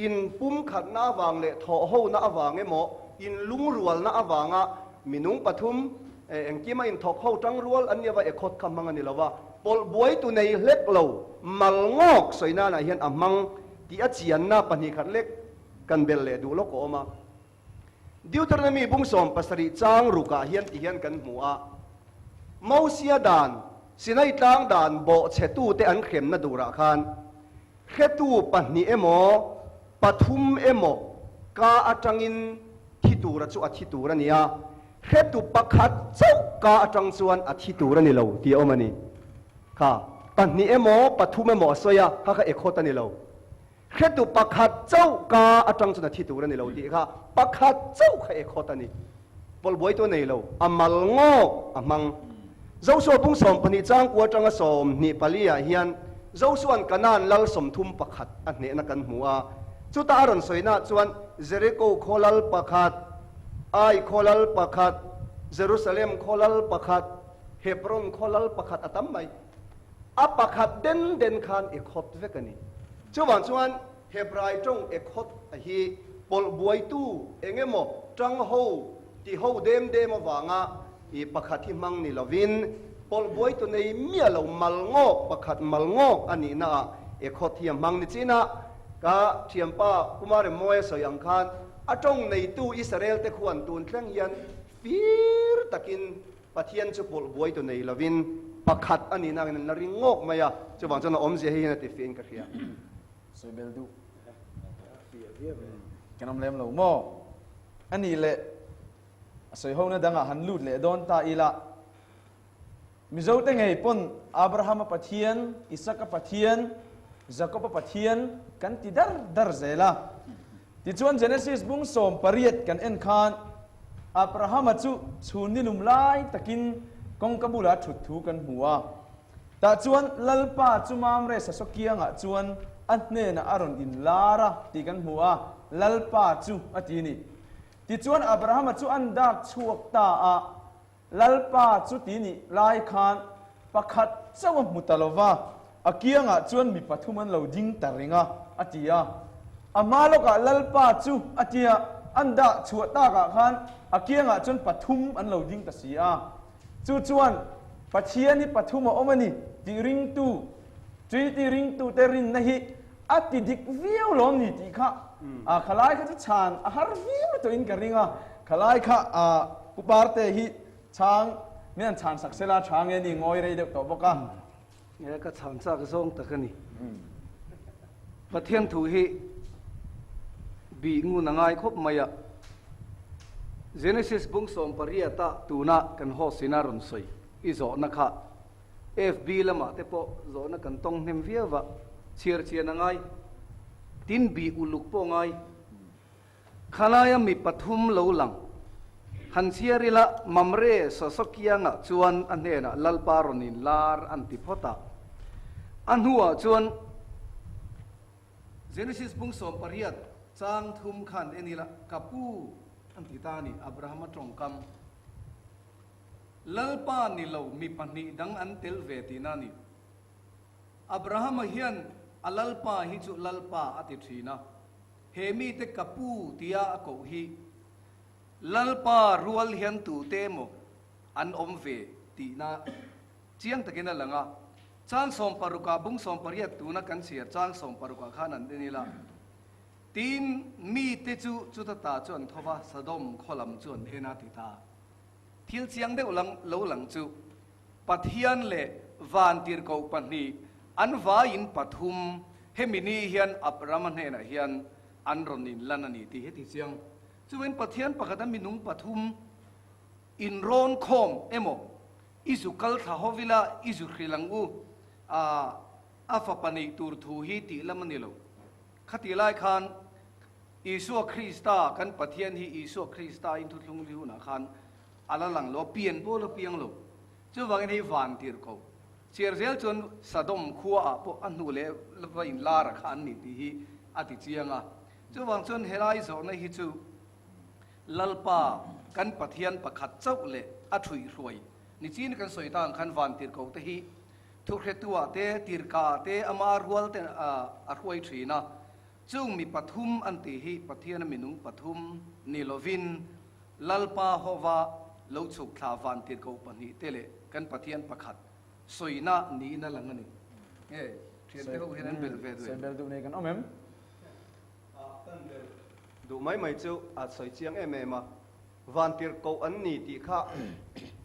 Inpumkhatna avang leh thawhhona avang emaw, inlungrualna avanga minung pathum engkima inthawk ho tangrual an nia va ekhawt kha hmang a ni lo va, pawlh buaitu nei hlek lo mal ngawk sawi nanah hian a hmang tih a chianna pahnih khat lek kan belh leh duh lawk a awm a. Deuteronomy bung 70 chang rukah hian ti hian kan hmu a, Mosia dan, Sinai tlang dan bawh chhetute an hremna durah khan hretu pahnih emaw, pathum emaw ka atangin thi tura chu a thi tur a ni a, hretu pakhat chauh ka atang chuan a thi tur a ni lo tih a awm a ni. Kha pahnih emaw, pathum emaw a sawi a, kha kha ekhawt a ni lo. Hretu pakhat chauh ka atang chuan a thi tur a ni lo tih kha pakhat chauh kha ekhawt a ni. Pawlhbuaitu a nei lo, a mal ngawk a hmang. Joshua bung 12 changkua atanga 24 ah hian Joshua'n Kanaan lal 31 a hnehna kan hmu a. Chuta a rawn sawina chuan Jericho khaw lal pakhat, Ai khaw lal pakhat, Jerusalem khaw lal pakhat, Hebron khaw lal pakhat a tam mai. A pakhat den den khan ekhawt vek a ni. Chuvang chuan Hebrai tawng ekhawt a hi pawlh buaitu eng emaw tang ho ti ho dem dem avanga i pakhat hi hmang ni lovin pawlh buaitu nei miah lo mal ngawk pakhat mal ngawk a nihna ah ekhawt hi a hmang ni chin a. Ka thianpa Kumar Mawia sawi ang khan a tawng neitu Israel te khuan tun thleng hian fir takin Pathian chu pawlh buai tu nei lovin pakhat a nihna angin an la ring ngawk mai a, chuvang chuan a awmzia hi hian a ti fiah in ka hria. Sawi bel duh kan awm lem lo maw? A nih leh a sawi hona dangah han lut leh dawn ta ila, Mizote ngei pawn Abrahama Pathian, Isaka Pathian, Jakoba Pathian kan ti dar dar zel a. Tichuan Genesis bung 18 kan en khan Abrahama chu chhun ni lum lai takin kawngka bula thut thu kan hmu a. Tah chuan Lalpa chu Mamre sasaw kiangah chuan a hnenah a rawn inlar a tih kan hmu a, Lalpa chu a ti ni. Tichuan Abrahama chu an dak chhuak ta a, Lalpa chu ti nih lai khan pakhat chauh a hmu ta lo va, a kiangah chuan mi pathum an lo ding ta reng a, a ti a. A hma lawkah Lalpa chu a ti a, an dah chhuah takah khan a kiangah chuan pathum an lo ding ta si a. Chu chuan Pathian hi pathum a awm a ni tih ringtu, Trinity ringtute rinna hi a ti dik viau lawm ni tih kha a khalai kha chu chhan a har viau tawhin ka ring a, khalai kha a Pu Parte hi chhang min an chhan sak sela tha nge ni ngawi rei deuh tawh bawk a. Nge ka chhan chak zawng tak a ni. Pathian thu hi bih ngun a ngai khawp mai a. Genesis bung 18 a tuna kan host in a rawn sawi i zawhna kha FB lamah te pawh zawhna kan tawng hnem viau a, chhiar chian a ngai, tin bih uluk pawh a ngai. Khalaia mi pathum lo lang, han chhiar ila Mamre Sasakiangah chuan a hnenah Lalpa rawn inlar an ti phawt a, a hnuah chuan Genesis bung 18 chang thum khan en ila ka pu an ti ta a ni, Abrahama tawngkam. Lalpa ni lo mi pahnih dang an tel ve tihna a ni. Abrahama hian a Lalpa hi chu Lalpa a ti thin a, he mite ka pu tia a koh hi Lalpa rual hian tute emaw an awm ve tihna chiang takin a lang a. Chang 16 ah bung 18 tuna kan chhiar chang 16 ah khan an en ila. Tin, mite chu chuta ta chu an tho va, Sodom khaw lam chu an en a ti ta. Thil chiang deuh lang lo lang chu Pathian leh vantirhkoh pahnih an vaiin pathum hemi ni hian Abrahama hnenah hian an rawn inlan a ni tih hi ti chiang. Chuin Pathian pakhata minung pathum inrawn khawm emaw i zu kal thla ho ila i zu hrilh ang u a a fapa neih tur thu hi tih lam a ni lo. Khatih lai khan Isua Krista, kan Pathian hi Isua Krista in thuthlung li hunah khan a la lang lo, a pian pawh a la piang lo. Chuvangin hei van tirh ko. Chhiar zel chuan Sodom khua ah pawh a hnu leh va in lar a kha an ni tih hi a ti chiang a. Chuvang chuan helai zawhna hi chu Lalpa kan Pathian pakhat chauh leh a thuihhruai ni chin kan sawi ta ang khan van tirh ko te hi thuhretu ah te, tirhka ah te, ama rual te a hruai thin a. Chung mi pathum an tih hi Pathiana minung pathum ni lovin Lalpa hova lo chhuk thla vantirhkoh pahnihte leh kan Pathian pakhat sawina niin a lang a ni. Nge thiante ho hian an belh ve duh em? Sawi belh duh nei kan awm em? Kan belh duh mai mai chu a sawi chiang em em a, vantirhkoh an ni tih kha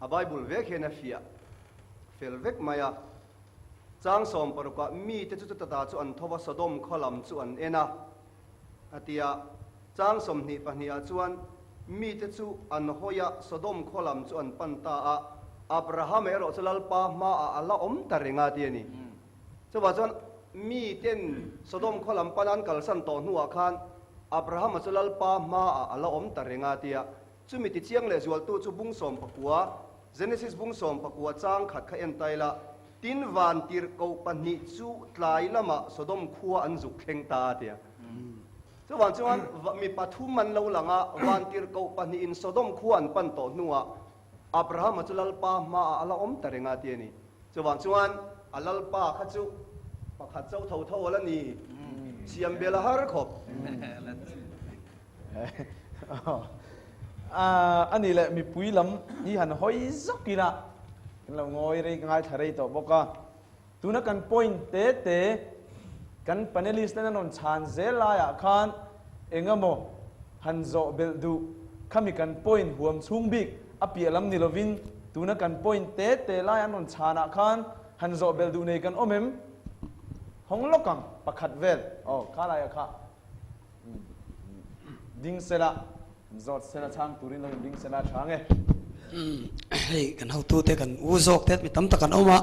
a Bible vek hian a fiah fel vek mai a. Chang 16ah mite chu chuta ta chu an tho va, Sodom khaw lam chu an en a, a ti a. Chang 22ah chuan mite chu an hawi a, Sodom khaw lam chu an pan ta a, Abrahama erawh chu Lalpa hmaah a la awm ta reng a, ti a ni. Chuvah chuan miten Sodom khaw lam pana an kalsan tawh hnuah khan Abrahama chu Lalpa hmaah a la awm ta reng a, ti a. Chumi tichiang leh zualtu chu bung 19, Genesis bung 19 chang khat kha en ta ila, Tin van tirhkoh pahnih chu tlai lamah Sodom khua an zuk thleng ta a ti a. Chuvang chuan mi pathum an lo lang a, van tirhkoh pahnihin Sodom khua an pan tawh hnuah Abrahama chu Lalpa hmaah a la awm ta reng a ti a ni. Chuvang chuan a Lalpa kha chu pakhat chauh tho tho a la ni, siam bel a har khawp. A nih leh mipui lam hi han hawi zawk ila kan lo ngawi rei ka ngaithla rei tawh bawk a. Tuna kan point te te kan panelist ten an rawn chhan zel laiah khan eng emaw han zawh belh duh khami kan point huam chhung bik a piah lam ni lovin tuna kan point te te lai an rawn chhanah khan han zawh belh duh nei kan awm em? Hawng lawk ang pakhat vel aw kha laiah kha. Ding sela, zawt sela chhang turin lo in ding sela tha nge. Hei kan hotute kan u zawk te mi tam tak an awm a,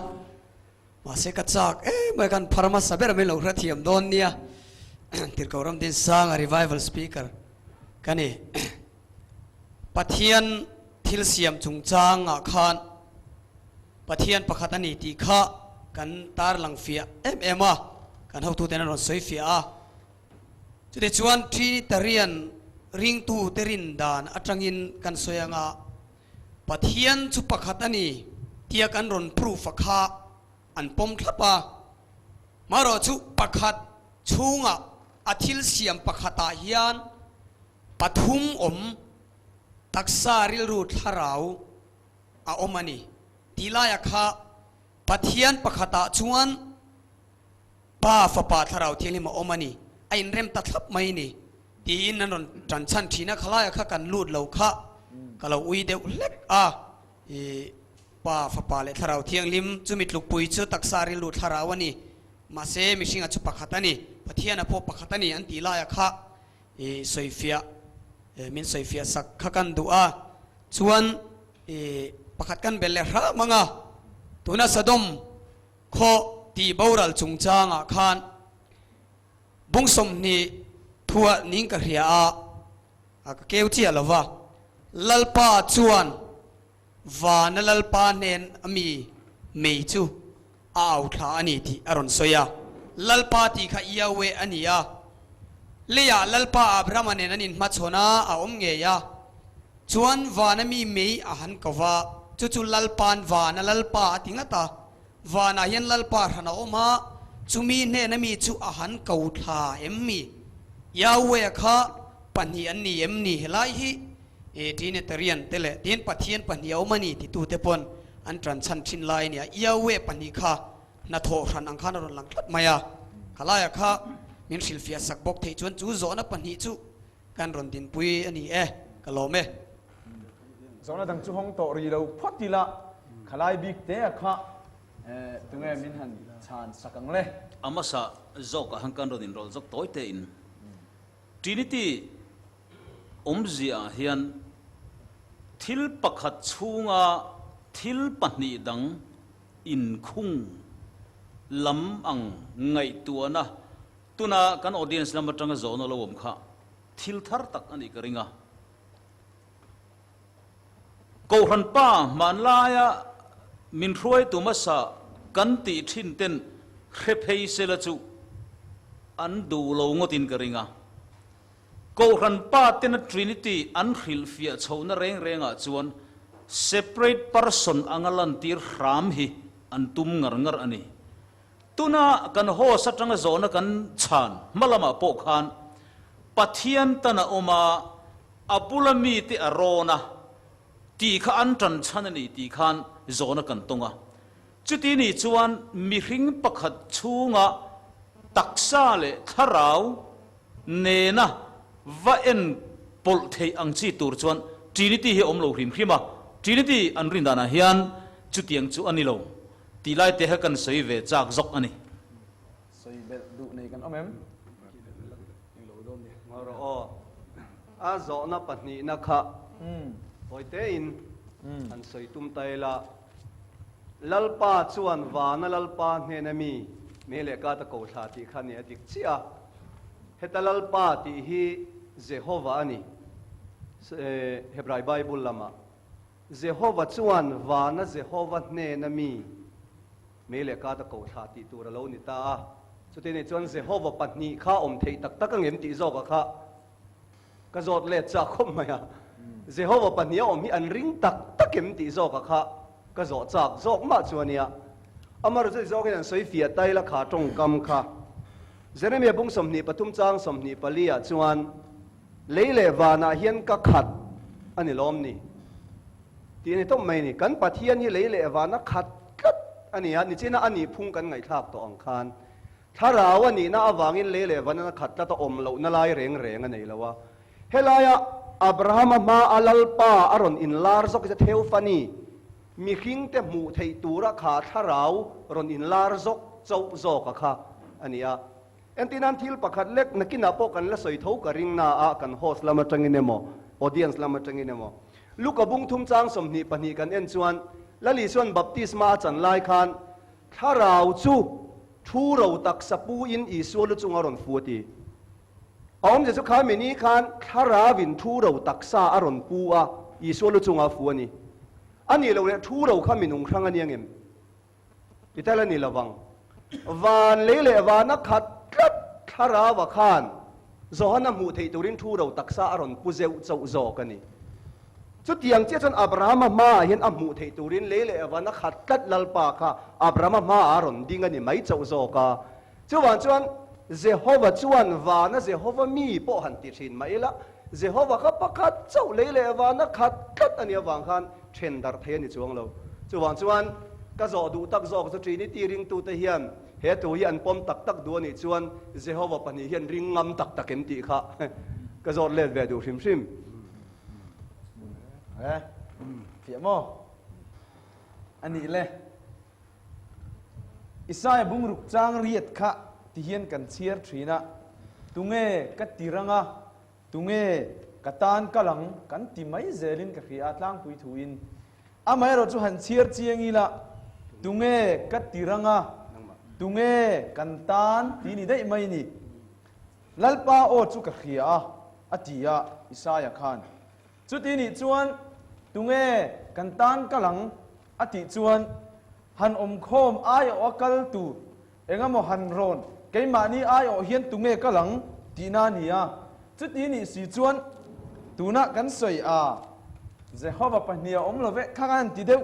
mahse ka chak em mai kan phar hmasa ber mai lo hrethiam dawn nia. Tirhkoh Ramdinsanga revival speaker ka ni. Pathian thil siam chungchangah khan Pathian pakhat a ni tih kha kan tarlang fiah em em a, kan hotuten an rawn sawi fiah a. Chutichuan Trinitarian ringtute rin dan atangin kan sawi anga Pathian chu pakhat a ni tia kan rawn proof a kha an pawm thlap a. Marawh chu pakhat chhungah a thil siam pakhatah hian pathum awm taksa rilru thlarau a awm a ni tih laia kha Pathian pakhatah chuan Pa, Fapa, Thlarau Thianghlim a awm a ni, a inrem ta thlap mai ni, tiin an rawn tan chhan thin a, khalaia kha kan lut lo kha ka lo ui deuh hlek a, i Pa, Fapa leh Thlarau Thianghlim chumi tlukpui chu taksa rilru thlarau a ni, mahse mihringa chu pakhat a ni, Pathiana pawh pakhat a ni an tih laia kha i sawifiah, min sawifiah sak kha kan duh a, chuan i pakhat kan belh leh hram ang a, tuna Sodom Khaw tih boral chungchangah khan bung 20 thuah ning ka hria a, a ka keu chiah lo va. Lalpa chuan vana Lalpa hnen a mi mei chu a au thla a ni tih a rawn sawi a. Lalpa tih kha Yahweh a ni a, leiah Lalpa Abrahama nen an inhmachhawn a, a awm ngei a. Chuan vana mi mei a han ko va, chu chu Lalpa'n vana Lalpa a ti ngat a. Vanah hian Lalpa hran a awm a, chumi hnena mi chu a han ko thla em mi? Yahweh kha pahnih an ni em ni? Helai hi e Trinitarian te leh tin Pathian pahnih a awm a ni titute pawn an tan chhan thin lai a nia. Yahweh pahnih kha hnathawh hran ang khan a rawn lang tlat mai a, khalaiah kha min hrilhfiah sak bawk theih chuan chu zawhna pahnih chu kan rawn dinpui a ni e, ka lawm e. Zawhna dang chu hawng tawh rih lo phawt ila, khalai bik te a kha tunge min han chhan sak ang le? A hmasa zawkah han kan rawn inrawlh zawk tawi tein Trinity awmzia ah hian thil pakhat chhunga thil pahnih dang inkhung lam ang ngaihtuahna tuna kan audience lam atanga zawhna lo awm kha thil thar tak a nih ka ring a. Kohhran pa hmanlaia min hruaitu hmasa kan tih thin ten hre phei sela chu an duh lo ngawtin ka ring a. Kohhran pa tena Trinity an hrilhfiah chhohna reng rengah chuan separate person anga lantir hram hi an tum ngar ngar a ni. Tuna kan host atanga zawhna kan chhan hma lamah pawh khan Pathian tan a awm a, a bula mite a rawn a tih kha an tan chhan a ni tih khan zawhna kan tawng a. Chuti nih chuan mihring pakhat chhunga taksa leh thlarau nena va en pawlh theih ang chi tur chuan Trinity hi a awm lo hrim hrim a, Trinity an rin danah hian chutiang chu a ni lo tih lai te kha kan sawi ve chak zawk a ni. Sawi belh duh nei kan awm em? Rawh aw. A zawhna pahnihna kha hawi tein han sawi tum ta ila. Lalpa chuan vana Lalpa hnena mi me leh ka ta ko thla tih kha ni a dik chiah a. Heta Lalpa tih hi Jehova a ni. Hebrai Bible lamah Jehova chuan vana Jehova hnena mi me leh ka ta ko thla tih tur a lo ni ta a. Chutih nih chuan Jehova pahnih kha awm theih tak tak angem tih zawkah kha Ka zawt let chak khawp mai a, Jehova pahnih a awm hi an ring tak tak em tih zawk a kha ka zawh chak zawk mah chu a nia. Amaherawhchu zawkin an sawi fiah tail a kha tawngkam kha. Jeremia bung 23 chang 24 ah chuan lei leh vanah hian ka khat a ni lawm ni tih a ni tawp mai ni. Kan Pathian hi lei leh vana khat tlat a ni a, nichina a nih phung kan ngaihthlak tawh ang khan Thlarau a nihna avangin lei leh van a khat tlat a awm lohna lai reng reng a nei lo a. Helaia Abrahama hma a Lalpa a rawn inlar zawk hi chu theophany, mihringte hmuh theih tura kha thlarau rawn inlar zawk chauh zawk a kha a ni a. Entirnan thil pakhat lek nakinah pawh kan la sawi tho ka ring na a, kan host lam atangin emaw, audience lam atangin emaw. Luka bung thum chang 22 kan en chuan Lal Isua'n baptisma a chan lai khan Thlarau chu thu ro taksa pu in Isua lu chung a rawn fu a ti. A awmzia chu kha mini khan Thlarau in thu ro taksa a rawn pu a, Isua lu chung a fu a ni. A nih loh leh thu ro kha minung hrang a ni angem? Ti tel a ni lovang. Van lei leh van a khat tlat Thlarau a khan Johana hmuh theih turin thu ro taksa a rawn pu zeuh chauh zawk a ni. Chutiang chiah chuan Abrahama hmaah hian a hmuh theih turin lei leh van a khat tlat Lalpa kha Abrahama hmaah a rawn ding a ni mai chauh zawk a. Chuvang chuan Jehova chuan vana Jehova mi pawh han ti thin mah ila, Jehova kha pakhat chauh lei leh van a khat tlat a nih avang khan then darh thei a ni chuang lo. Chuvang chuan ka zawh duh tak zawk chu Trinity ringtute hian he thu hi an pawm tak tak duh a nih chuan Jehova pahnih hian ring ngam tak tak em tih kha ka zawt let ve duh hrim hrim. He fiah maw? A nih le. Isaiah bungruk chang riat kha ti hian kan chhiar thin a, tunge ka ti rang a, tunge ka tan kal ang kan ti mai zelin ka hria a tlangpui thuin. Amaherawh chu han chhiar chiang ila, tunge ka ti rang a, tunge kan tan ti ni daih mai ni. Lalpa aw chu ka hria a, a ti a, Isaia khan. Chuti nih chuan, Tunge kan tan kal ang? a tih chuan, Han awmkhawm aiawh a kal tur engemaw han rawn, keimahni aiawh hian tunge kal ang? tihna a ni a. Chuti nih si chuan, tunah kan sawi a, Jehova pahnih a awm lo ve, kha khan ti deuh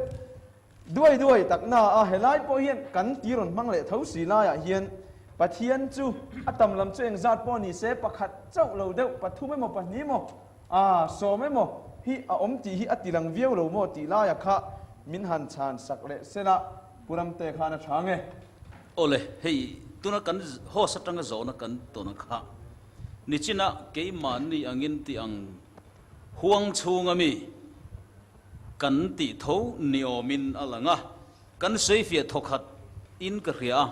Duai duai takna a helai pawh hian kan ti rawn hmang leh tho si laiah hian Pathian chu a tam lam chu engzat pawh ni se pakhat chauh lo deuh pathum emaw pahnih emaw aa sawm emaw hi a awm tih hi a ti lang viau lo maw tih laia kha min han chhan sak leh sela Pu Ramte khan a tha nge. Awle, hei tuna kan host atanga zawhna kan tawn kha nichina keimahni angin tih ang Huang chhunga mi kan tih tho ni awmin a lang a, kan sawifiah thawkhat in ka hria a.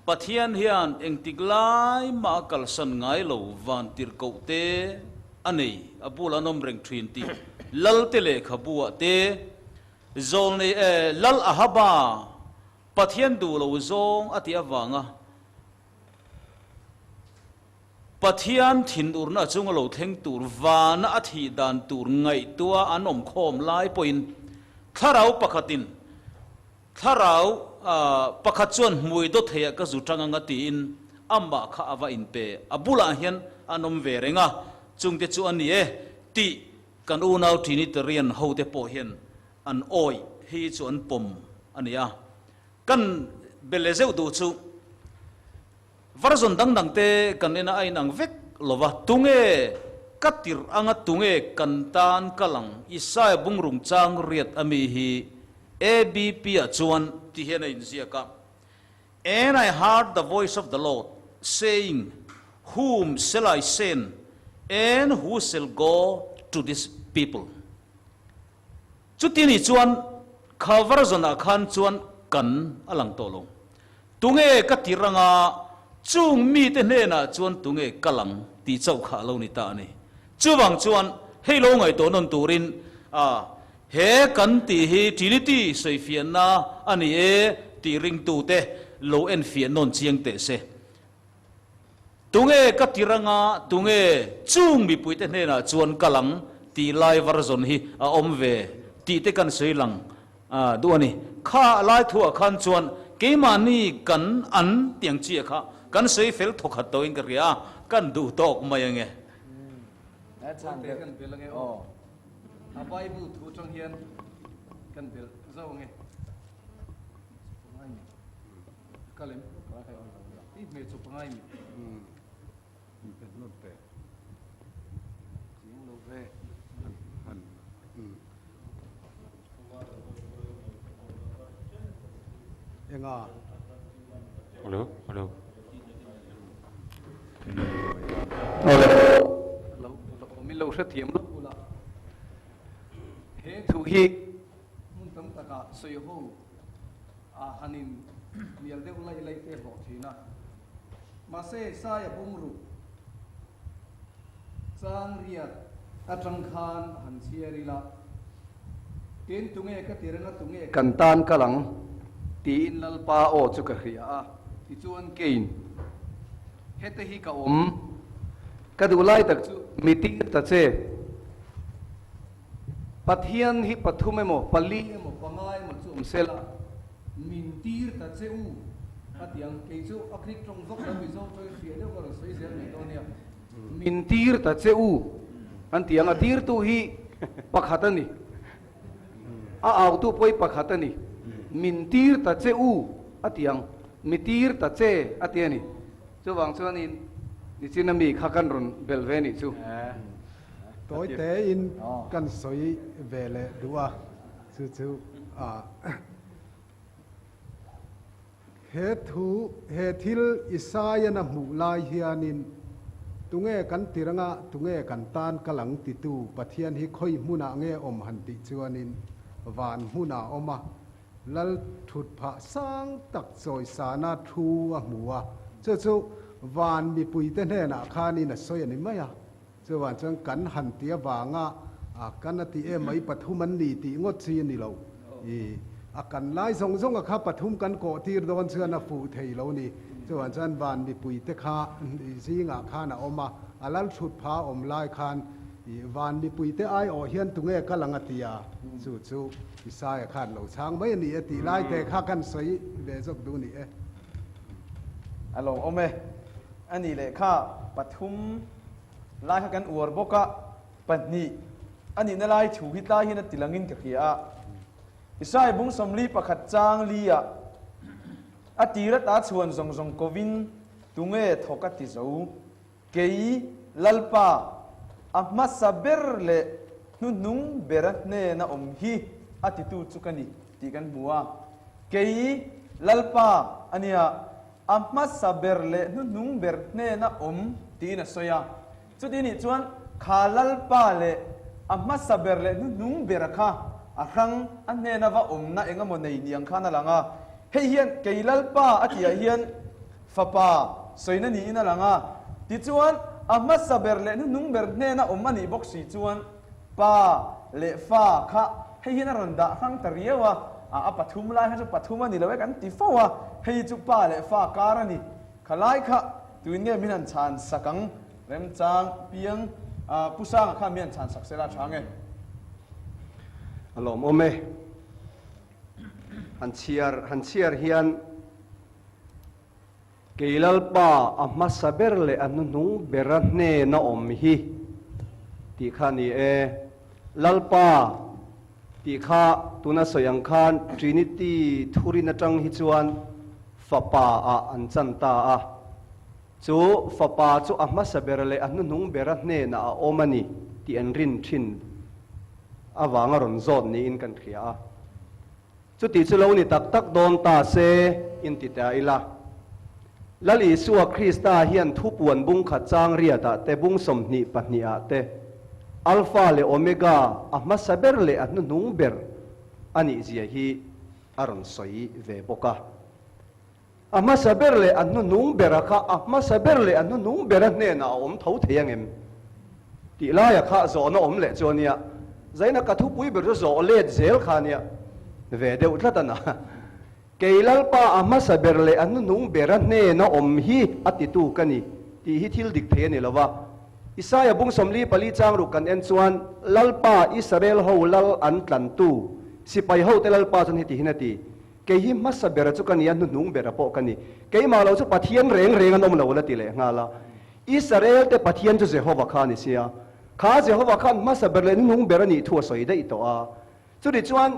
Pathian hian engtik lai mah a kalsan ngai lo van tirhkoh te a nei, a bul an awm reng thin tih Lalte lehkhabu ah te Zawlnei eh Lal Ahaba Pathian duh lo zawng a tih avanga Pathian thinurna chunga lo thleng tur vana a thih dan tur ngaihtuah an awm khawm lai pawhin thlarau pakhatin thlarau pakhat chuan hmui dawt theiah ka zu tang anga tiin amah kha a va inpe a bulah hian an awm ve reng a, chungte chu a ni e tih kan unau Trinitarian hote pawh hian an awih hi chu an pawm a ni a. Kan. bel leh zeuh duh chu version dang dang te kan en a a inang vek lo va, tunge ka tirh anga tunge kan tan kal ang Isaiah bungrung chang riat ami hi ABP ah chuan ti hian a inziak a, And I heard the voice of the Lord saying, Whom shall I send, and who shall go to this people? Chuti ni chuan kha version ah khan chuan kan a lang tawh lo. Tunge ka tir anga chung mite hnenah chuan tunge ka lang tih chauh kha a lo ni ta a ni. Chuvang chuan hei lo ngaihtuah nawn turin a He kan tih hi Trinity sawifiahna a ni e tih ringtute lo enfiah nawn chiang teh se. Tunge ka ti ranga tunge chung mipuite hnenah chuan kal ang tih lai version hi a awm ve tih te kan sawi lang duh a ni. Kha lai thuah khan chuan keimahni kan an tih ang chiah kha kan sawi fel thawkhat tawhin ka hria a, kan duh tawk mai ange. A Bible thu atang hian kan belh zauh ange. Pangai mi. Kalem. I hme chu pangai mi. Chiang lo ve. Enga. Hello, hello. Lo min lo hrethiam lo bula he thu hi hmun tam takah sawi ho a hanin mial deuh laih laih te hlawh thin a. Mahse Saia bungruk chang riat atang khan han chhiar ila tin tunge ka ti reng a tunge kan tan kal ang tiin Lalpa aw chu ka hria a. Tichuan Cain, Hete hi ka awm, ka duh lai tak chu mi tir ta che. Pathian hi pathum emaw, pali emaw, panga emaw chu awm sela, min tir ta che u, a ti ang. Kei chu a Greek tawng vak lo, Mizo tawng hria deuh ka rawn sawi zel mai dawn nia. Min tir ta che u, an ti ang. A tirtu hi pakhat a ni. A autu pawh hi pakhat a ni. Min tir ta che u a ti ang. Mi tir ta che a ti a ni. Chuvang chuanin nichin a mi kha kan rawn belh ve nih chu. Tawi tein kan sawi ve leh duh a, chu chu a. He thu, he thil Isaiah na hmuh lai hianin, Tunge kan ti ranga, tunge kan tan kal ang titu Pathian hi khawi hmunah nge awm han tih chuanin van hmunah a awm a, Lal thut phah sang tak chawisana thu a hmu a, chu chu van mipuite hnenah khanin a sawi a ni mai a. Chuvan chuan kan han ti avanga kan a ti em mai pathum an ni tih ngawt chi a ni lo. I a kan lai zawng zawng a kha pathum kan kawh tir dawn chuan a fuh thei lo ni. Chuvan chuan van mipui te kha zingah khan a awm a, a lal thut pha awm lai khan i van mipui te aiawh hian tunge kal ang a ti a, chu chu Isaia khan lo chhang mai a ni e tih lai te kha kan sawi ve zawk duh ni e. A lo awm e. A nih leh kha pathum lai kha kan uar bawk a, pahnih a nihna lai thu hi tlai hian a ti langin ka hria a. Isai bung 41 chang li ah a tir ata chhuan zawng zawng kovin tunge thawk a ti zo? Kei Lalpa, a hmasa ber leh hnuhnung bera hnena awm hi a titu chu ka ni tih kan hmu a. Kei Lalpa a nia. A hmasa ber leh hnuhnung ber hnena awm tiin a sawi a. Chuti nih chuan kha Lalpa leh a hmasa ber leh hnuhnung bera kha a hrang a hnena va awmna eng emaw nei ni ang khan a lang a. Hei hian kei Lalpa a tihah hian Fapa sawina niin a lang a. Tichuan a hmasa ber leh hnuhnung ber hnena awm a nih bawk si chuan Pa leh Fa kha hei hian a rawn dah hrang ta riau a, a pathum lai kha chu pathum a ni lo e kan ti fo a, hei chu Pa leh Fa kar a ni. Kha lai kha tuin nge min han chhan sak ang? Remchang piang Pu Sanga kha min han chhan sak sela tha nge? A lawmawm e. Han chhiar han chhiar hian Kei Lalpa, a hmasa ber leh a hnuhnung bera hnena awm hi tih kha a ni e. Lalpa tih kha tuna sawi ang khan Trinity thurin atang hi chuan. Fapa ah an chan ta a. Chu Fapa chu a hmasa ber leh a hnuhnung bera hnenah a awm a ni tih an rin thin avanga rawn zawt niin kan hria a. Chuti chu lo ni tak tak dawn ta se, inti ta ila. Lal Isua Krista hian thupuan bung khat chang riatah te, bung 22 ah te, Alpha leh Omega, a hmasa ber leh a hnuhnung ber a nih zia hi a rawn sawi ve bawk a. A hmasa ber leh a hnuhnung bera kha a hmasa ber leh a hnuhnung bera hnenah a awm tho thei ang em? Tih laia kha zawhna awm leh chu a nia. Zaina ka thupui ber chu zawh let zel kha a nia. Ve deuh tlat a na. Kei Lalpa a hmasa ber leh a hnuhnung bera hnena awm hi a titu ka ni tih hi thil dik thei a ni lo va. Isaia bung 44 chang ruk kan en chuan Lalpa Israel ho lal an tlantu sipai hote Lalpa chuan heti hin a ti. Kei hi hmasa bera chu ka ni a, hnuhnung bera pawh ka ni. Keimah lo chu Pathian reng reng an awm lo la ti leh nghal a. Israel te Pathian chu Jehova kha a ni sia. Kha Jehova khan hmasa ber leh hnuhnung ber a nih thu a sawi daih tawh a. Chutih chuan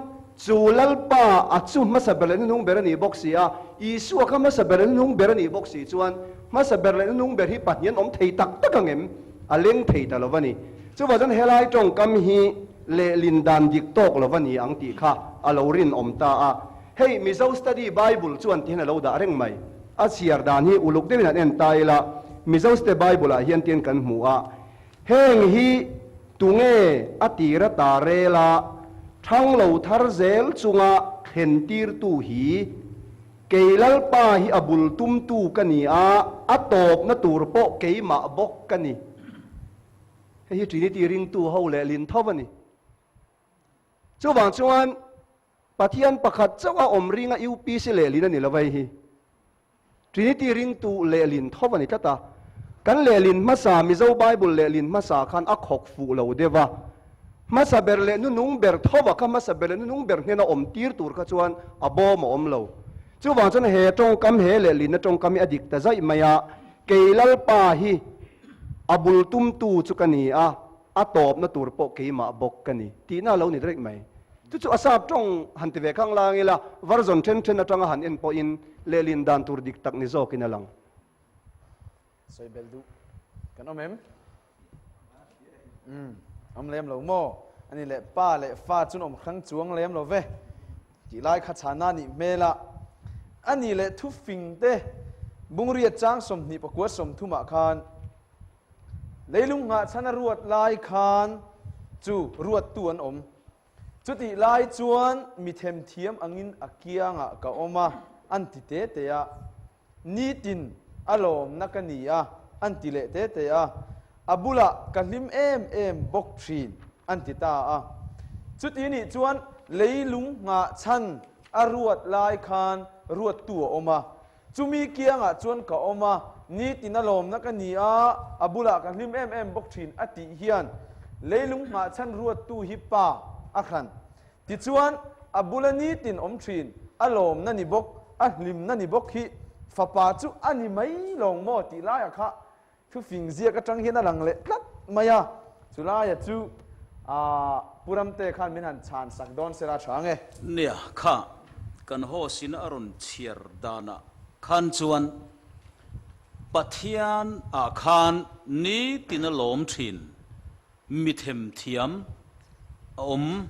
chu Lalpa a chu hmasa ber leh hnuhnung ber a nih bawk si a, Isua kha hmasa ber leh hnuhnung ber a nih bawk si chuan hmasa ber leh hnuhnung ber hi pahnih an awm thei tak tak ang em? A leng thei ta lo va ni. Chuvah chuan helai tawngkam hi lehlin dan dik tawk lo va ni ang tih kha a lo rinawm ta a. Hei Mizo Study Bible chuan tihian a lo dah reng mai. A chhiar dan hi uluk deuhin an en ta ila, Mizo Study Bible ah hian tian kan hmu a, heng hi tunge a tir ata rel a, thang lo thar zel chunga thlen tirtu hi kei Lalpa hi a bul tumtu ka ni a, a tawpna tur pawh keimah bawk ka ni. Hei hi Trinity ringtu ho leh lin tho a ni. Chuvang chuan Pathian pakhat chauh a awm ringa UPC lehlin a ni lo va hei hi. Trinity ringtu lehlin tho a ni tlat a. Kan lehlin hmasa, Mizo Bible lehlin hmasa khan a khawk fuh lo deuh a. Hmasa ber leh nunung ber tho a kha hmasa ber leh nunung ber hnena awm tir tur kha chuan a bawm a awm lo. Chuvang chuan he tawngkam, he lehlinna tawngkam hi a dik ta zaih mai a. Kei Lalpa hi a bul tumtu chu ka ni a, a tawpna tur pawh keimah bawk ka ni tihna a lo ni reng mai. Chu chu a sap tawng han ti ve khang lang ila, version then then atanga han en pawhin lehlin dan tur dik tak ni zawkin a lang. Sawi belh duh kan awm em? Umm, awm lem lo maw? Ani leh pa leh fa chuan awm hrang chuang lem lo ve. Tih lai kha chhana nih hmel a. Ani leh thufing te bungriat chang 29 30 ah khan Leilung nghahchhan a ruat lai khan chu ruattu an awm. Chutih lai chuan mi themthiam angin a kiangah ka awm a, an ti te te a. Nitin a lawmna ka ni a, an ti leh te te a. A bulah ka hlim em em bawk thin, an ti ta a. Chuti nih chuan leilung nghahchhan a ruat lai khan ruattu a awm a. Chumi kiangah chuan ka awm a, nitin a lawmna ka ni a, a bulah ka hlim em em bawk thin a tih hian leilung nghahchhan ruattu hi pa a hran. Tichuan, a bula nitin awm thin, a lawmna ni bawk, a hlimna ni bawk hi fapa chu a ni mai lawng maw tih laiah kha Thufing ziak atang hian a lang leh tlat mai a, chulaia chu Pu Ramte khan min han chhan sak dawn sela tha ang e. Nia, kha kan host in a rawn chhiar danah khan chuan Pathian ah khan nitin a lawm thin mi themthiam a awm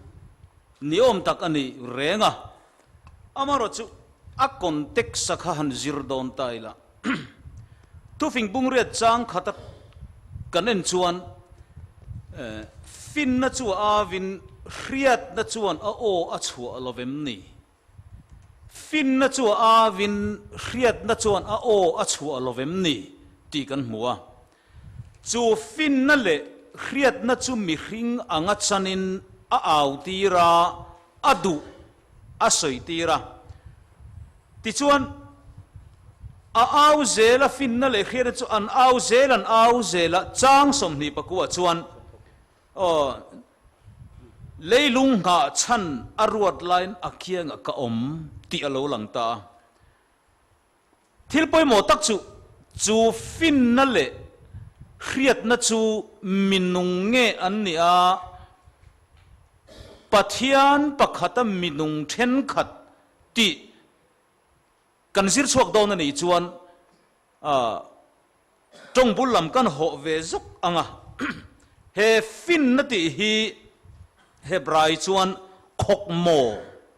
ni awm tak a ni reng a, amaherawhchu a context a kha han zir dawn ta ila. Thufing bungriat chang khata kan en chuan finna chu a avin hriatna chuan a aw a chhuah lo vem ni? Finna chu a avin hriatna chuan a aw a chhuah lo vem ni tih kan hmu a. Chu finna leh hriatna chu mihring anga chanin a au tir a, a duh a sawi tir a. Tichuan, a au zel a, finna leh hriatna chu an au zel, an au zel a, chang 29 chuan, Aw, leilung nghah chhan a ruat laiin a kiangah ka awm tih a lo lang ta a. Thil pawimawh tak chu, chu finna leh hriatna chu minung nge an nih a, Pathian pakhata minung thenkhat tih Kan zir chhuak dawn a nih chuan tawng bul lam kan hawh ve zawk ang a. He finna tih hi Hebrai chuan khawkmaw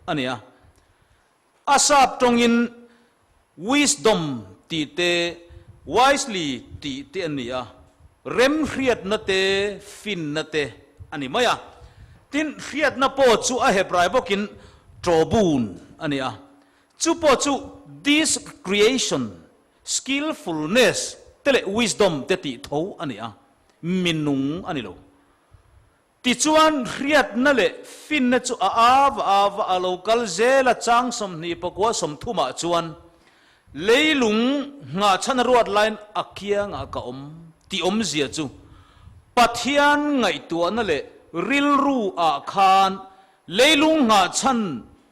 a ni a. A sap tawngin wisdom tih te, wisely tih te a ni a, remhriatna te, finna te a ni mai a. Tin, hriatna pawh chu a Hebrai bawkin tobun a ni a. Chu pawh chu this creation, skillfulness te leh wisdom te tih tho a ni a, minung a ni lo. Tichuan, hriatna leh finna chu a ava ava a lo kal zel a, chang 29 30 ah chuan leilung nghahchhan a ruat laiin a kiangah ka awm tih awmzia chu Pathian ngaihtuahna leh rilru ah khan leilung nghahchhan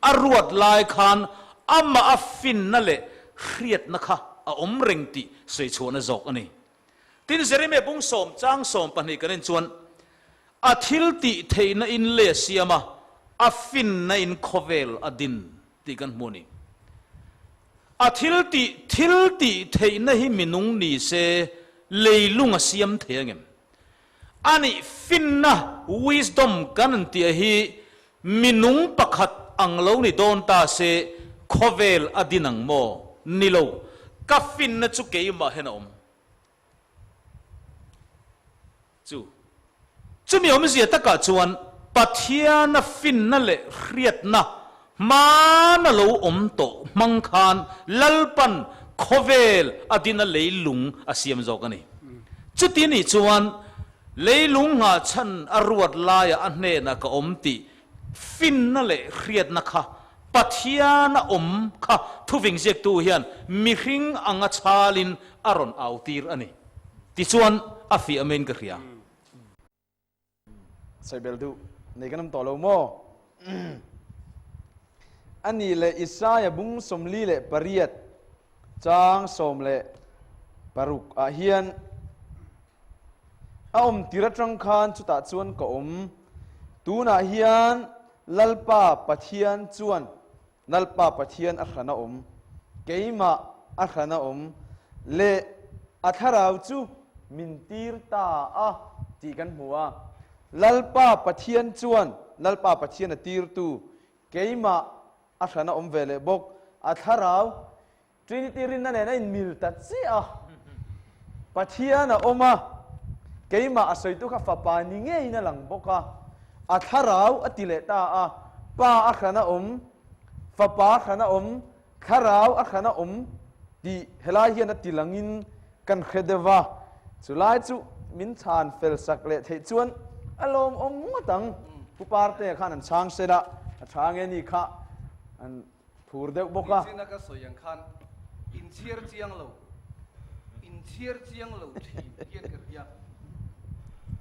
a ruat lai khan amah a finna leh hriatna kha a awm reng tih sawichhuahna zawk a ni. Tin, Jeremia bung sawm chang 12 kan en chuan, A thil tih theihna in leh siam a, a finna in khawvel a din tih kan hmu a ni. A thil tih thil tih theihna hi minung ni se leilung a siam thei angem? A nih finna, wisdom, kan an tih hi minung pakhat ang lo ni dawn ta se khawvel a din ang maw? Ni lo, ka finna chu keimah hian a awm. Chu chumi awmzia takah chuan Pathiana finna leh hriatna hmana lo awm tawh hmang khan Lalpan khawvel a dina leilung a siam zawk a ni. Chuti nih chuan leilung nghahchhan a ruat laiah a hnenah ka awm tih finna leh hriatna kha Pathiana awm kha thuving ziaktu hian mihring anga chhalin a rawn au tir a ni. Tichuan a fiah maiin ka hria. Sawi bel duh nei kan awm tawh lo maw? A nih leh Isaia bung 48 chang 16 ah hian a awm tir atang khan chutah chuan ka awm. Tunah hian Lalpa Pathian chuan Lalpa Pathian a hran a awm, keimah a hran a awm leh a thlarau chu min tir ta a tih kan hmu a. Lalpa Pathian chuan Lalpa Pathian a tirtu keimah a hran a awm ve leh bawk. A thlarau Trinity rinna nen a inmil ta chiah a. Pathian a awm a, keimah a sawitu kha Fapa ni ngeiin a lang bawk a. A thlarau a ti leh ta a, Pa a hran a awm, Fapa a hran a awm, Thlarau a hran a awm tih helai hian a ti langin kan hre deuh va. Chulai chu min chhan fel sak leh theih chuan a lawmawm ngawt ang. Pu Parte khan an chhang sela, a tha nge ni kha an Phur deuh bawk a. Inchina ka sawi ang khan inchhiar chiang lo, inchhiar chiang lo thin hian ka hria.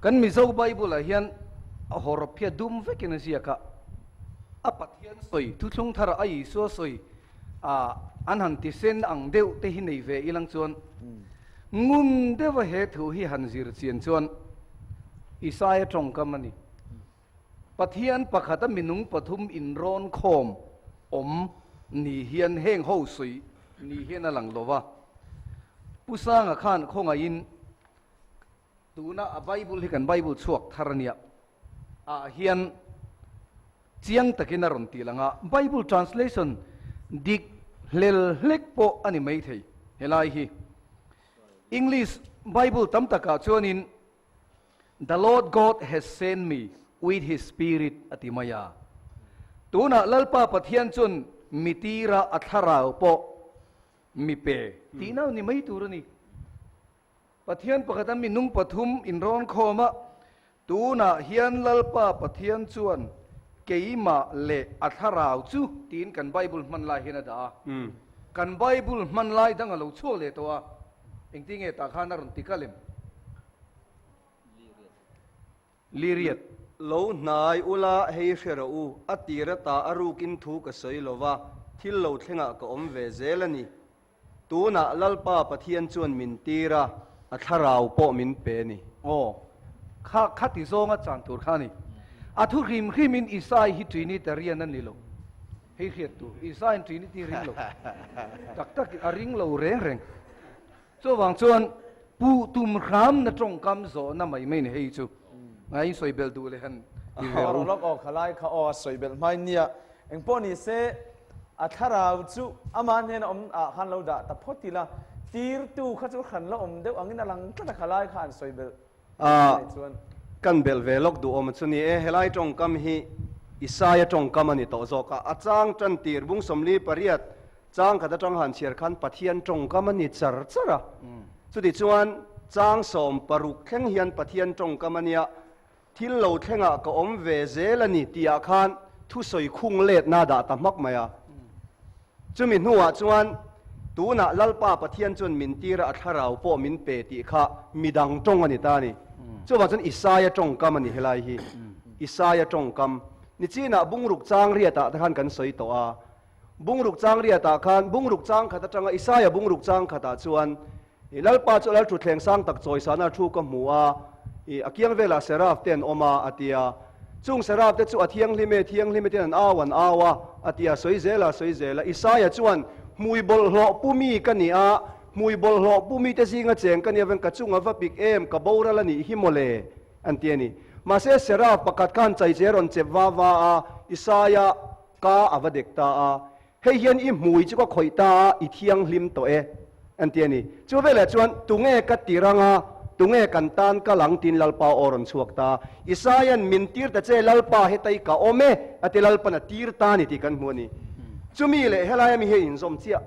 Kan Mizo Bible ah hian a hawrawp hi a dum vekin a ziak a, a Pathian sawi, thuthlung thar a Isua sawi ah an han ti sen ang deuh te hi nei ve ilang chuan ngun deuha he thu hi han zir chian chuan Isaia tawngkam a ni. Pathian pakhata minung pathum inrawn khawm awm ni hian heng ho sawi ni hian a lang lo va. Pu Sanga khan khawngaihin tuna a Bible hi kan Bible chhuak thar a nia ah hian chiang takin a rawn tih lang a, Bible translation dik hlel hlek pawh a ni maithei helai hi. English Bible tam takah chuanin The Lord God has sent me with his spirit a ti mai a. Tunah Lalpa Pathian chuan mi tira a thlarau pawh mi pe tih nau ni mai tur a ni. Pathian pakhata minung pathum inrawn khawm a, tunah hian Lalpa Pathian chuan keimah leh a thlarau chu tiin kan Bible hman lai hian a dah a. Kan Bible hman lai dang a lo chhuak leh tawh a, engtinge tah khan a rawn ti kalem? Liriat. Lo hnai ula hei hre rawh u, a tir ata a rukin thu ka sawi lo va, thil lo thlengah ka awm ve zel a ni. Tunah Lalpa Pathian chuan min tir a, a thlarau pawh min pe a ni. Aw, kha kha ti zawnga chan tur kha a ni. A thu hrim hrimin Isai hi Trinitarian a ni lo. Hei hriat tur, Isain Trinity ring lo tak tak a ring lo reng reng. Chuvang chuan Pu tum hram na tawngkam zawhna mai mai ni hei chu. Ngai in sawi belh duh leh han ti ve ru. Lawk aw khalai kha aw a sawi belh hmai nia. Engpawh ni se a thlarau chu ama hnena awm ah khan lo dah ta phawt ila tirtu kha chu hran la awm deuh angin a lang tlat a khalai kha an sawi belh A kan belh ve lawk duh awm chu ni e, helai tawngkam hi Isaia tawngkam a ni tawh zawk a, a chang tan tir bung 48 chang khat atang han chhiar khan Pathian tawngkam a ni char char a, chuti chuan chang 16 thleng hian Pathian tawngkam a nia, thil lo thlengah ka awm ve zel a ni tihah khan thusawi khung letna dah ta hmak mai a. Chumi hnuah chuan, Tunah Lalpa Pathian chuan min tir a, a thlarau pawh min pe tih kha midang tawng a ni ta a ni. Chuvang chuan Isaia tawngkam a ni helai hi. Isaia tawngkam. Nichinah bungruk chang riatah te khan kan sawi tawh a. Bungruk chang riatah khan, bungruk chang khat atanga Isaia bungruk chang khatah chuan, Lalpa chu Lalthutthleng sang tak chawisana thu ka hmu a, a kiang velah Seraf te an awm a, a ti a. Chung Seraf te chu a thianghlim e, thianghlim e tiin an au an au a, a ti a, sawi zel a, sawi zel a. Isaia chuan, Hmui bawlhhlawh pu mi ka ni a, hmui bawlhhlawh pu mite zinga cheng ka ni aveng ka chunga va pik em, ka boral a nih hi mawle, an ti a ni. Mahse Seraf pakhat khan chaiche a rawn chep va va a, Isaia ka a va dek ta a. Hei hian i hmui chu ka khawih ta a, i thianghlim tawh e, an ti a ni. Chu velah chuan, Tunge ka tir anga, tunge kan tan kal ang? tiin Lalpa aw rawn chhuak ta. Isaia'n, Min tir ta che, Lalpa, hetai ka awm e, a ti. Lalpa'n a tir ta a ni tih kan hmu a ni. Chumi leh helaia mi hi a inzawm chiah.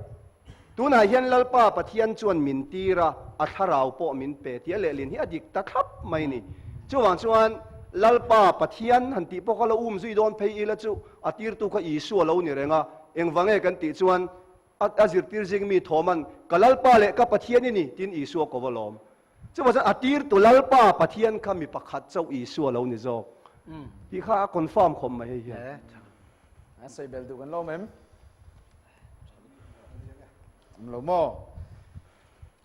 Tunah hian Lalpa Pathian chuan min tir a, a thlarau pawh min pe tih a lehlin hi a dik ta thlap mai a ni. Chuvang chuan Lalpa Pathian han tih pawh kha lo um zui dawn phei ila chu a tirtu kha Isua lo ni reng a, engvang nge kan tih chuan a zirtir zing mi Thoma'n ka Lalpa leh ka Pathian i ni tiin Isua ko va lawm. Chuvang chuan a tirtu Lalpa Pathian kha mi pakhat chauh Isua lo ni zawk tih kha a confirm khawp mai hei hian. A sawi bel duh kan lawm em? Awm lo maw?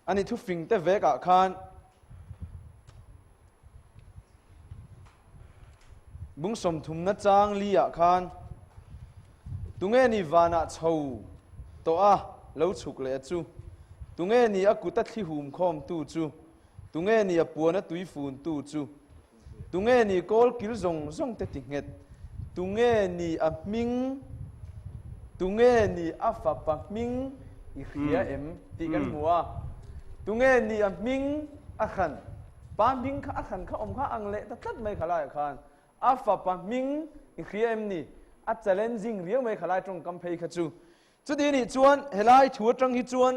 Ani thu fing te vek ah khan bung 30 na chang li ah khan tunge ni vanah chho tawh a lo chhuk leh chu tunge ni a kuta thli hum khawm tu chu tunge ni a puana tui fun tu chu Tunge ni kawl kil zawng zawng te ti nghet? Tunge ni a hming? Tunge ni a fapa hming i hria em tih kan hmu a. Tunge ni a hming a hran? Pa hming kha a hran kha awm kha ang leh ta tlat mai khalaiah khan. A fapa hming i hria em ni? A challenging riau mai khalai tawngkam phei kha chu. Chuti nih chuan helai thu atang hi chuan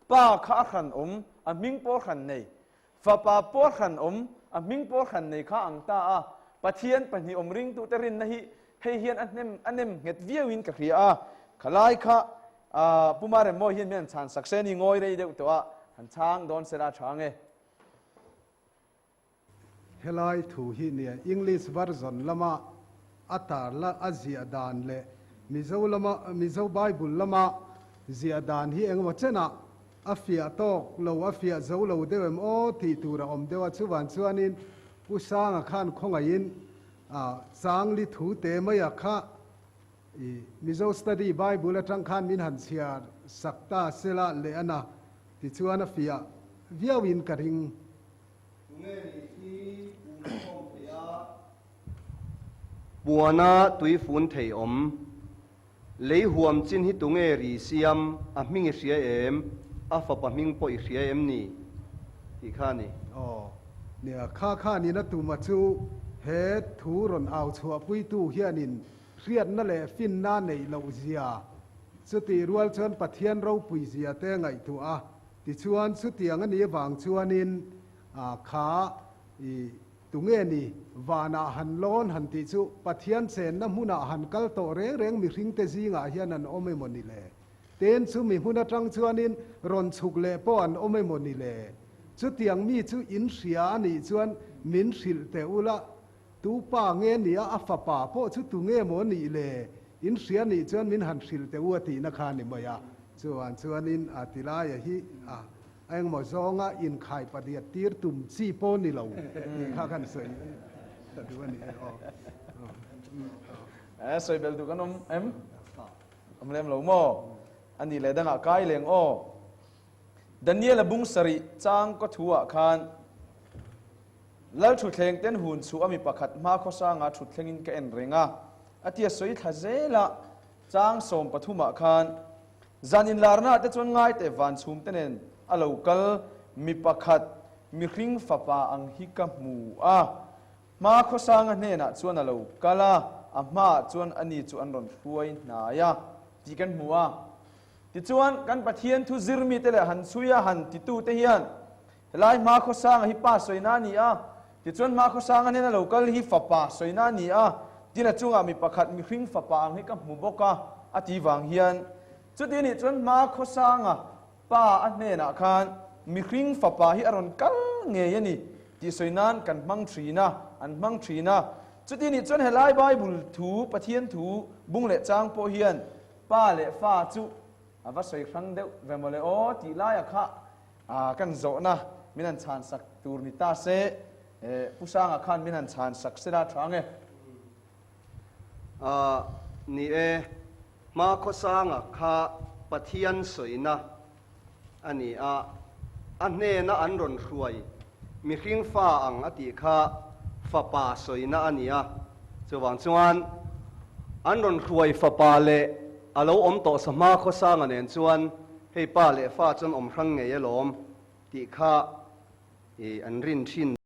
pa kha a hran awm, a hming pawh a hran nei. Fapa pawh hran awm, a hming pawh hran nei kha ang ta a, Pathian pahnih awm ringtute rinna hi hei hian a hnem a nem nghet viauin ka hria a, khalai kha Pu Maremmawi hian min han chhan sak se ni ngawi rei deuh tawh a, han chhang dawn sela a tha ang e. Helai thu hi nia English version lama a tar la a ziah dan leh Mizo lama Mizo Bible lama ziah dan hi engemaw chenah A fiah tawk lo, a fiah zo lo deuh em aw tih tur a awm deuh a, chuvan chuanin Pu Sanga khan khawngaihin Changli thu te maia kha i Mizo Study Bible atang khan min han chhiar sak ta sela leh a na tichuan a fiah viauin ka ring. Tunge nih hi pum khawm thei a? Puana tuifun thei awm. Lei huam chin hi tunge ri siam, a hming i hria em? A fapa hming pawh i hria em ni? Tih kha a ni. Aw, nia, kha khanin a tuma chu he thu rawn au chhuahpuitu hianin hriatna leh finna neih loh zia, chutih rual chuan Pathian ropui zia te ngaihtuah a, tichuan chutiang a nih avang chuanin kha i Tunge ni? Vanah han lawn han tih chu Pathian chenna hmunah han kal tawh reng reng mihringte zingah hian an awm emaw ni le? Ten chu mi hmun atang chuanin rawn chhuk leh pawh an awm emaw ni le? Chutiang mi chu in hria a nih chuan min hrilh teh ula, tu pa nge nia a fapa pawh chu tunge maw nih le? In hria nih chuan min han hrilh teh u a tihna kha a ni mai a. Chuan chuanin a tilaia hi a. A engmaw zawnga inkhai pariat tir tum chi pawh ni lo tih kha kan sawi ta duh a ni e aw. Sawi bel duh kan awm em? Awm lem lo maw? A nih leh dangah kai leng aw. Daniel-a bung sarih chang kaw thu ah khan Lal thutthleng ten hun chhuh a mi pakhat hma khawsanga thutthleng in ka en reng a, a tia sawi thla zel a, chang 13 ah khan zan inlarna ah te chuan ngai teh van chhum te nen a lo kal mi pakhat mihring fapa ang hi ka hmu a, hma khawsanga hnenah chuan a lo kal a, a hmaah chuan ani chu an rawn hruai hnai a tih kan hmu a. Tichuan, kan Pathian thu zir mite leh han chhui a han titute hian helai hma khawsanga hi pa sawina a ni a, tichuan hma khawsanga hnena lo kal hi fapa sawina a ni a, tin a chungah mi pakhat mihring fapa ang hi ka hmu bawk a, a ti vang hian chuti nih chuan hma khawsanga pa a hnenah khan mihring fapa hi a rawn kal ngei a ni tih sawi nan kan hmang thin a, an hmang thin a. Chuti nih chuan helai Bible thu, Pathian thu bung leh chang pawh hian Pa leh fa chu a va sawi hrang deuh ve mawle aw tih laia kha kan zawhna min han chhan sak tur ni ta se, Pu Sanga khan min han chhan sak se la tha ange. Ni e, Hmakhawsanga kha Pathian sawina a ni a, a hnena an rawn hruai mihring fa ang a tih kha fapa sawina a ni a, chuvang chuan an rawn hruai fapa leh a lo awm tawh sa hma khawsanga nen chuan hei pa leh fa chuan awm hrang ngei alawm tih kha an rin thin.